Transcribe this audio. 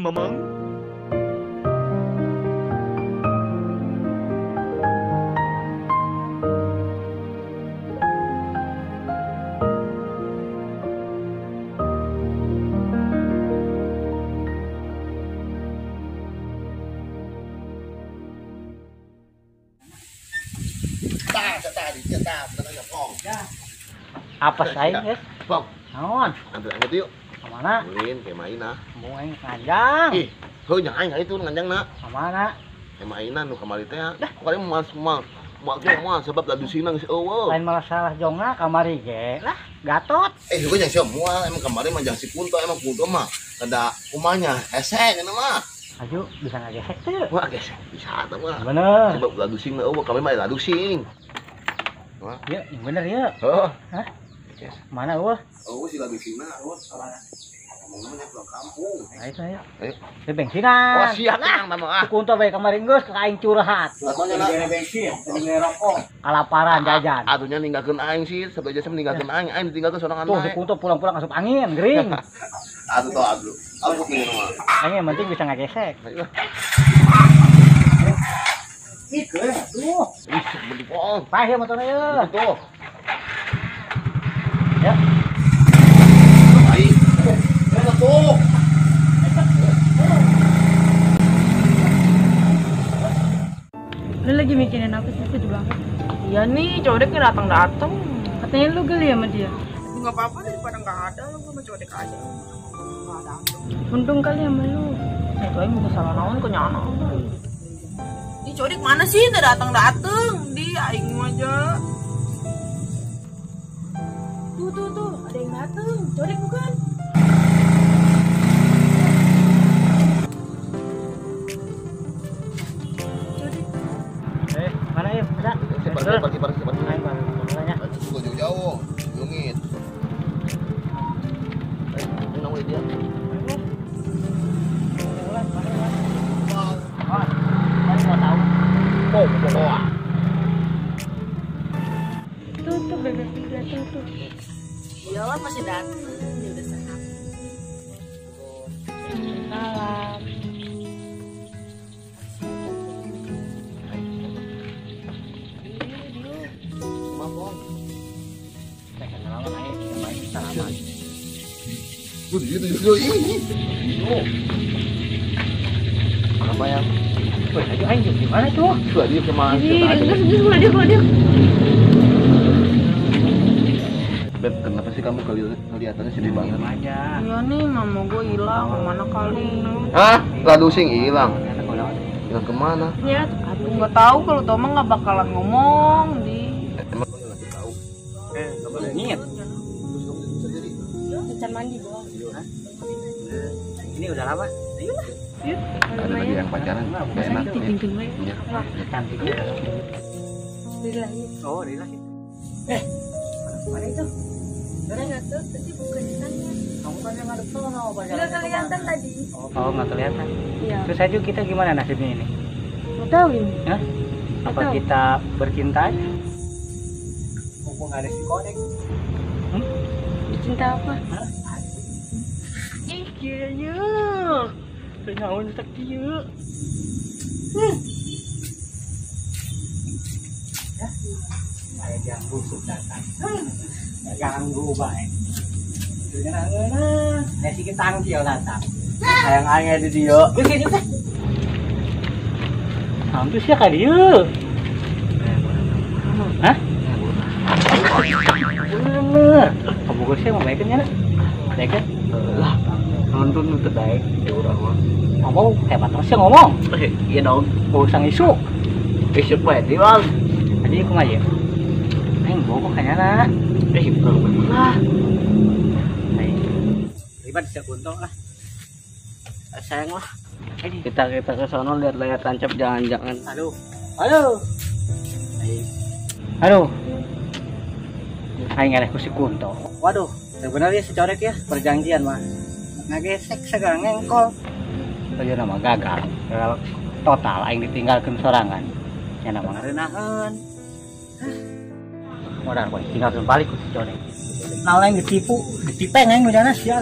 Mamang. Apa saya ya? Bang, naon? Ambil angin yuk. Kemana? Ulin, kayak main ah. Mau aing nganjang. Ih, heuh nya aing itu nganjang na. Kemana? Kayak mainan nu kamari teh. Dah, kemarin moal moal sebab ladusina geus eueuh. Lain malah salah jongna kamari ge. Lah, gatot. Eh, heuh nya sia moal emang kamari mah jang si Kunto, emang Kunto mah kada kumanya hese cenah mah. Aju bisa ngagesek teu? Wah, gesek bisa teh mah. Bener. Sebab ladusina eueuh kamari mah ladusing. Ya, yang bener ya. Heeh. Hah? Mana eueuh? Eueuh si ladusina eueuh. Ngomong namanya pulang kampung. Ayo ayo. Ayo. Di bensinan. Oh, siap tenang mah ah. Kunto bae kemarin geus ka aing curhat. Di bensin, di rokok. Kalaparan jajan. Atunya ninggalkeun aing sih, sebagai jasa ninggalkeun aing, aing ditinggalkeun sorangan Tuh si Kunto pulang-pulang asup angin, gering. Atuh tuh atuh. Aku punya mah. Aing yang penting bisa ngagesek. Ayo. Ih, tuh. Ih, beli bohong. Pahit motornya ya. Tuh. Ya. Aing. Tuh. Lu lagi mikirin apa sih sedih banget? Iya nih, codeknya datang-datang. Katanya lu geli sama dia. Nggak apa-apa daripada nggak ada, lu sama codek aja. Nggak ada. Untung kali sama lu. Itu aja mau salah naon ke nyana. Ini codek mana sih? Nggak datang-datang. Di aing aja. Tuh tuh tuh, ada yang datang. Codek bukan? Mana yuk? Ada. Parkir. Ayo, jauh-jauh. Jungit. Ayo, nongol dia. Tuh tuh bebek datang tuh. Iyalah masih datang. Dia udah sehat. Salam. Apa yang? Woi, ayo aing gimana tuh? Sudah dia kemana? Dia. Beb, kenapa sih kamu kelihatannya sedih banget? Iya nih, mama gue hilang kemana kali? Hah? Ladusing hilang? Hilang kemana? Ya, aku nggak tahu kalau Toma nggak bakalan ngomong di. Emang kamu nggak tahu? Niat. Kencan mandi bohong. Ini udah lama? Ayolah. Ada lagi yang pacaran? Gak enak. Iya. Cantik. Dari Oh, dari lahir. Mana itu? Nggak tahu, tadi bukan di sana. Kamu kan yang ngadep sono pacaran. Nggak kelihatan tadi. Oh, nggak kelihatan. Iya. Terus aja kita gimana nasibnya ini? Nggak tahu ini. Hah? Apa kita bercinta aja? Mumpung nggak ada si korek. Cinta apa? Hah? Ih, kayaknya. Senyawan tak dia. Ya, ada yang busuk datang. Ganggu baik. Nah, nasi kita tangkil datang. Sayang aing di dia. Geus geus. Hampir sih ka dieu. Hah? Bener. Kamu gue sih mau baiknya nya? Baiknya? Lah, nonton itu baik ya urang mah. Ngomong hebat terus sih ngomong. Iya dong. Usang isu. Isu poe di bang. Tadi aku mah ya. Aing bogoh kayaknya lah. Kurang lah. Ribet bisa untung lah. Sayang lah. Kita ke sono lihat layar tancap jangan-jangan. Aduh. Aduh. Aduh. Aing ngeleh ku si Kunto. Waduh, sebenarnya si Corek ya perjanjian mah. Ngagesek segala ngengkol. Tadi nama gagal. Gagal total aing ditinggalkeun sorangan. Nya nama ngareunaheun. Modal boy, tinggalkeun balik ku si Corek. Naon aing ditipu, ditipeng aing nu jana sia.